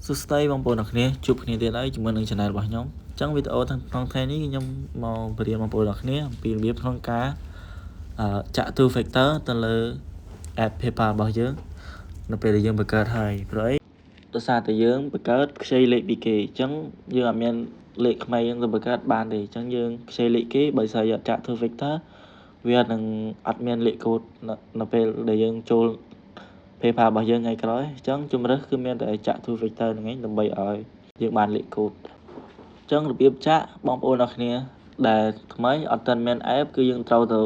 សួស្តីបងប្អូនអរគ្នាជួបគ្នាទៀតហើយជាមួយនឹង Channel របស់ខ្ញុំអញ្ចឹងវីដេអូក្នុងថ្ងៃនេះខ្ញុំមកបរៀនបងប្អូនអរគ្នាអំពីរបៀបក្នុងការចាក់ two factor ទៅលើ app PayPal របស់យើងនៅពេលដែលយើងបង្កើតហើយព្រោះអីដោយសារតែយើងបង្កើតខ្ចីលេខពីគេអញ្ចឹងយើងអត់មានលេខខ្មែរយើងទៅបង្កើតបានទេអញ្ចឹងយើងខ្ចីលេខគេបើស្អីអត់ចាក់ two factor វានឹងអត់មានលេខកូដនៅពេលដែលយើងចូល PayPal របស់យើងថ្ងៃក្រោយអញ្ចឹងជំរើសគឺមានតែចាក់ two factor ហ្នឹងឯងដើម្បីឲ្យយើងបានលេខកូដអញ្ចឹងរបៀបចាក់បងប្អូនអរគ្នាដែលថ្មីអត់ទាន់មាន app គឺយើងត្រូវទៅ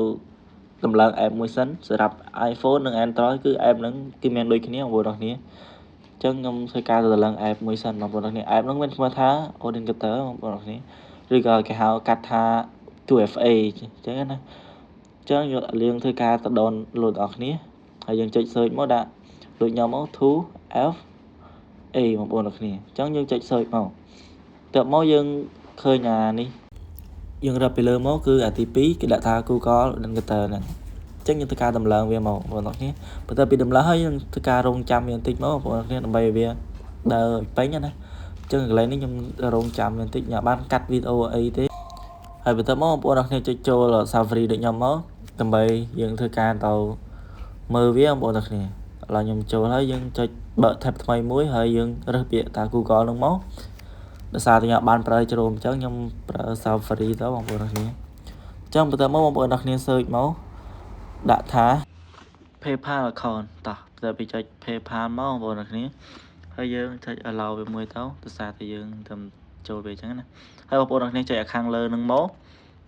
តម្លើង app មួយសិនសម្រាប់ iPhone និង Android គឺ app ហ្នឹងគឺមានដូចគ្នាបងប្អូនអរគ្នាអញ្ចឹងខ្ញុំធ្វើការទៅតម្លើង app មួយសិនបងប្អូនអរគ្នា app ហ្នឹងមានឈ្មោះថា Authenticator បងប្អូនអរគ្នាឬក៏គេហៅកាត់ថា 2FA អញ្ចឹងណាអញ្ចឹងយកលៀងធ្វើការទៅ download អរគ្នាហើយយើងចុច search មកដាក់ដូចខ្ញុំមក 2FA បងប្អូនអរគ្នាអញ្ចឹងយើងចុច search មកទៅមកយើងឃើញអានេះយើងរាប់ពីលើមកគឺអាទី2គេដាក់ថា Google Authenticator ហ្នឹងអញ្ចឹងយើងធ្វើការតម្លើងវាមកបងប្អូនអរគ្នាបន្ទាប់ពីតម្លើងហើយយើងធ្វើការរងចាំវាបន្តិចមកបងប្អូនអរគ្នាដើម្បីឲ្យវាដើរពេញណាអញ្ចឹងកន្លែងនេះខ្ញុំរងចាំវាបន្តិចខ្ញុំបានកាត់វីដេអូអីទេហើយបន្ទាប់មកបងប្អូនអរគ្នាចុចចូល Safari ដូចខ្ញុំមកដើម្បីយើងធ្វើការទៅមើលវាបងប្អូនអរគ្នាឥឡូវខ្ញុំចូលហើយយើងចុចបើក tab ថ្មីមួយហើយយើងរើសពាក្យថា Google ហ្នឹងមកដោយសារតែខ្ញុំបានប្រើ Chrome អញ្ចឹងខ្ញុំប្រើ Safari ទៅបងប្អូនអរគ្នាអញ្ចឹងបន្ទាប់មកបងប្អូនអរគ្នា search មកដាក់ថា PayPal account តោះទៅពីចុច PayPal មកបងប្អូនអរគ្នាហើយយើងចុច allow វាមួយទៅដោយសារតែយើងទៅចូលវាអញ្ចឹងណាហើយបងប្អូនអរគ្នាចុចខាងលើនឹងមក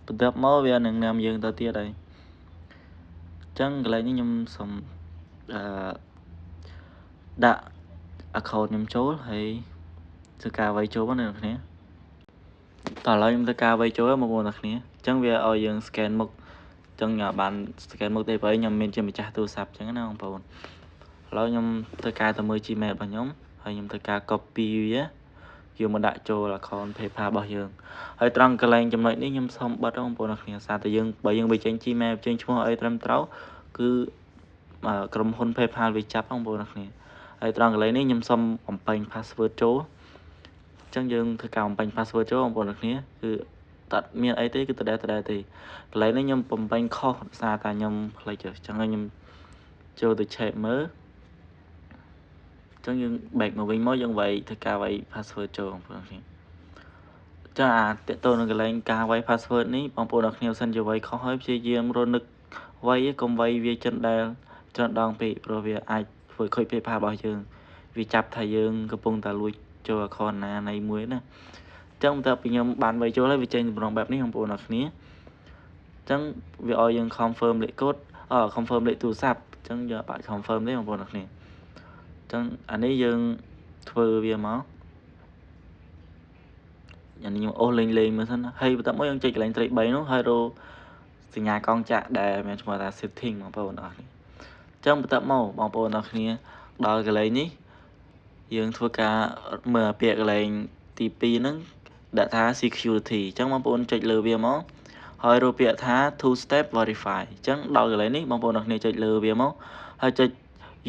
បន្ទាប់មកវានឹងនាំយើងទៅទៀតហើយអញ្ចឹងកន្លែងនេះខ្ញុំសូមអឺដាក់ account ខ្ញុំចូលហើយធ្វើការវាយចូលមកអ្នកនរគ្នាតោះឥឡូវខ្ញុំធ្វើការវាយចូលបងប្អូនអ្នកគ្នាអញ្ចឹងវាឲ្យយើង scan មុខអញ្ចឹងខ្ញុំបាន scan មុខទេព្រោះខ្ញុំមានជាម្ចាស់ទូរស័ព្ទអញ្ចឹងណាបងប្អូនឥឡូវខ្ញុំធ្វើការទៅមើល Gmail របស់ខ្ញុំហើយខ្ញុំធ្វើការ copy វាយកមកដាក់ចូល account PayPal របស់យើងហើយត្រង់កន្លែងចំណុចនេះខ្ញុំសូមបិទបងប្អូនអ្នកគ្នាសារតែយើងបើយើងបញ្ចេញ Gmail បញ្ចេញឈ្មោះអីត្រឹមត្រូវគឺក្រុមហ៊ុន PayPal វាចាប់បងប្អូនអ្នកគ្នាហើយត្រង់កន្លែងនេះខ្ញុំសូមបំពេញ password ចូលអញ្ចឹងយើងធ្វើការបំពេញ password ចូលបងប្អូនអ្នកគ្នាគឺតើមានអីទេគឺដដែលដដែលទេកន្លែងនេះខ្ញុំបំពេញខុសដោយសារតែខ្ញុំភ្លេចអញ្ចឹងខ្ញុំចូលទៅ check មើលអញ្ចឹងយើង back មកវិញមកយើងវាយធ្វើការវាយ password ចូលបងប្អូនគ្នាចាអាតកតទៅនឹងកន្លែងការវាយ password នេះបងប្អូនអរគ្នាសិនជាវាយខុសហើយព្យាយាមរនឹកវាយកុំវាយវាចិនដែលច្រើនដងពេកព្រោះវាអាចធ្វើខូច PayPal របស់យើងវាចាប់ថាយើងកំពុងតែលួចចូល account ណានៃមួយណាអញ្ចឹងបន្ទាប់ពីខ្ញុំបានវាយចូលហើយវាចេញទម្រង់បែបនេះបងប្អូនអរគ្នាអញ្ចឹងវាឲ្យយើង confirm លេខកូដអ confirm លេខទូរស័ព្ទអញ្ចឹងយើងបាច់ confirm ទេបងប្អូនអរគ្នាអញ្ចឹងអានេះយើងធ្វើវាមកអានេះខ្ញុំអូសលេងលេងមើលសិនហើយបន្ទាប់មកយើងចុចកន្លែងត្រី3នោះហើយរកសញ្ញាកងចាក់ដែលមានឈ្មោះថា setting បងប្អូនអរគ្នាអញ្ចឹងបន្ទាប់មកបងប្អូនអរគ្នាដល់កន្លែងនេះយើងធ្វើការមើលពាក្យកន្លែងទី2ហ្នឹងដាក់ថា security អញ្ចឹងបងប្អូនចុចលើវាមកហើយរកពាក្យថា two step verify អញ្ចឹងដល់កន្លែងនេះបងប្អូនអរគ្នាចុចលើវាមកហើយចុច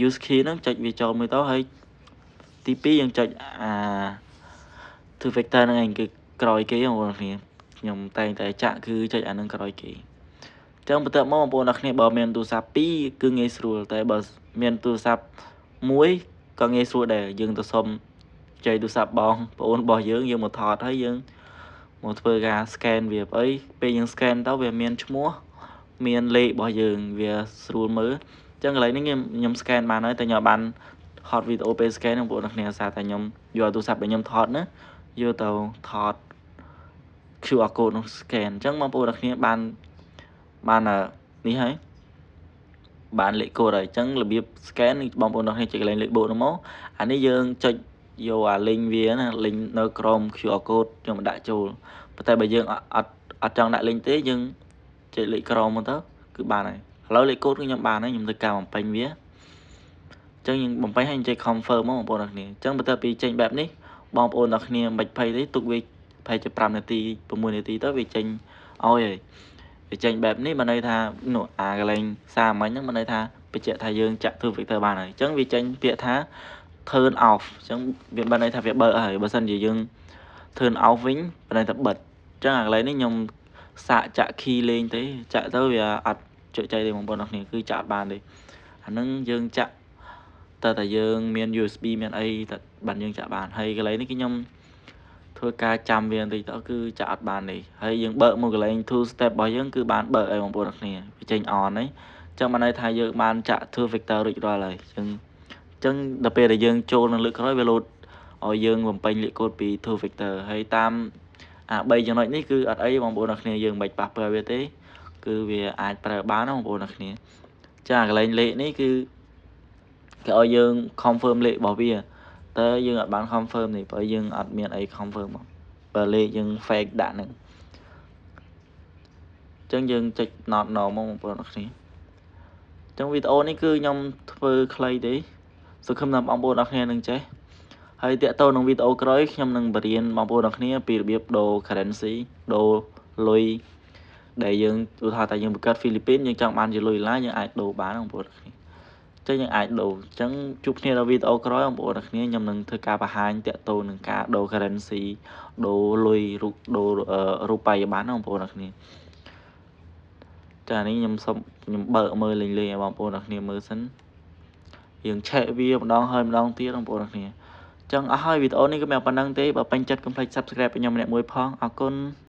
use key ហ្នឹងចុចវាចូលមួយទៅហើយទី2យើងចុចអា two factor ហ្នឹងឯងគឺក្រោយគេបងប្អូនគ្នាខ្ញុំតែងតែចាក់គឺចុចអានឹងក្រោយគេចឹងបន្ទាប់មកបងប្អូនអរគ្នាបើមានទូរស័ព្ទ2គឺងាយស្រួលតែបើមានទូរស័ព្ទមួយក៏ងាយស្រួលដែរយើងទៅសុំចៃទូរស័ព្ទបងប្អូនរបស់យើងយើងមកថតហើយយើងមកធ្វើការ scan វាអីពេលយើង scan ទៅវាមានឈ្មោះមានលេខរបស់យើងវាស្រួលមើលអញ្ចឹងកន្លែងនេះខ្ញុំ scan បានហើយតែខ្ញុំបានថតវីដេអូពេល scan បងប្អូនគ្នាសារតែខ្ញុំយកទូរស័ព្ទដែលខ្ញុំថតណាយកទៅថត QR code នោះ scan អញ្ចឹងបងប្អូនគ្នាបានបាននេះហើយបានលេខកូដហើយអញ្ចឹងរបៀប scan បងប្អូនគ្នាចុចកន្លែងលេខបូកនោះមកអានេះយើងចុចយកអា link វាណា link នៅក្រោម QR code ខ្ញុំដាក់ចូលប៉ុន្តែបើយើងអត់អត់ចង់ដាក់ link ទេយើងចុចលេខក្រោមមកទៅគឺបានហើយឥឡូវលេខកូដគឺខ្ញុំបានហើយខ្ញុំធ្វើការបំពេញវាអញ្ចឹងយើងបំពេញហើយចុច confirm មកបងប្អូនអរគ្នាអញ្ចឹងបន្ទាប់ពីចេញបែបនេះបងប្អូនអរគ្នាមិនបាច់ភ័យទេទុកវាប្រហែលជា5នាទី6នាទីទៅវាចេញឲ្យហើយវាចេញបែបនេះបានន័យថានោះអាកន្លែងសាមញ្ញហ្នឹងបានន័យថាបញ្ជាក់ថាយើងចាក់ two factor បានហើយអញ្ចឹងវាចេញពាក្យថា turn off អញ្ចឹងវាបានន័យថាវាបើកហើយបើសិនជាយើង turn off វិញបានន័យថាបិទអញ្ចឹងអាកន្លែងនេះខ្ញុំសាកចាក់ key លេងទេចាក់ទៅវាអត់ជោគជ័យទេបងប្អូនអរគ្នាគឺចាក់អត់បានទេអាហ្នឹងយើងចាក់តើតែយើងមាន USB មានអីតែបានយើងចាក់បានហើយកន្លែងនេះគឺខ្ញុំធ្វើការចាំវាបន្តិចទៅគឺចាក់អត់បានទេហើយយើងបើកមកកន្លែង two step របស់យើងគឺបានបើកឲ្យបងប្អូនអរគ្នាវាចេញ on ហើយចឹងបានន័យថាយើងបានចាក់ two factor រួចរាល់ហើយចឹងចឹងដល់ពេលដែលយើងចូលនឹងលើកក្រោយវាលោតឲ្យយើងបំពេញលេខកូដពី two factor ហើយតាមអា3ចំណុចនេះគឺអត់អីបងប្អូនអរគ្នាយើងមិនបាច់ប៉ះពាល់វាទេគឺវាអាចប្រើបានណាបងប្អូនអរគ្នាចាកន្លែងលេខនេះគឺគេឲ្យយើង confirm លេខរបស់វាតើយើងអត់បាន confirm ទេព្រោះយើងអត់មានអី confirm មកបើលេខយើង fake ដាក់ហ្នឹងអញ្ចឹងយើងចុច not now មកបងប្អូនអរគ្នាអញ្ចឹងវីដេអូនេះគឺខ្ញុំធ្វើខ្លីទេសង្ឃឹមថាបងប្អូនអរគ្នានឹងចេះហើយតាក់ទងនឹងវីដេអូក្រោយខ្ញុំនឹងបរៀនបងប្អូនអរគ្នាពីរបៀបដូរ currency ដូរលុយដែលយើងឧទាហរណ៍ថាយើងបង្កើតហ្វីលីពីនយើងចង់បានជាលុយដុល្លារយើងអាចដូរបានបងប្អូនអរគ្នាចឹងយើងអាចដូរអញ្ចឹងជួបគ្នាដល់វីដេអូក្រោយបងប្អូនអរគ្នាខ្ញុំនឹងធ្វើការបង្ហាញតាក់ទងនឹងការដូរ currency ដូរលុយរូបដូររូបិយប័ណ្ណបងប្អូនអរគ្នាចានេះខ្ញុំសុំខ្ញុំបើកមើលលេងលេងឲ្យបងប្អូនអរគ្នាមើលសិនយើងឆែកវាម្ដងហើយម្ដងទៀតបងប្អូនអរគ្នាចឹងអស់ហើយវីដេអូនេះក៏មានប៉ុណ្្នឹងទេបើពេញចិត្តកុំភ្លេច Subscribe ឲ្យខ្ញុំម្នាក់មួយផងអរគុណ។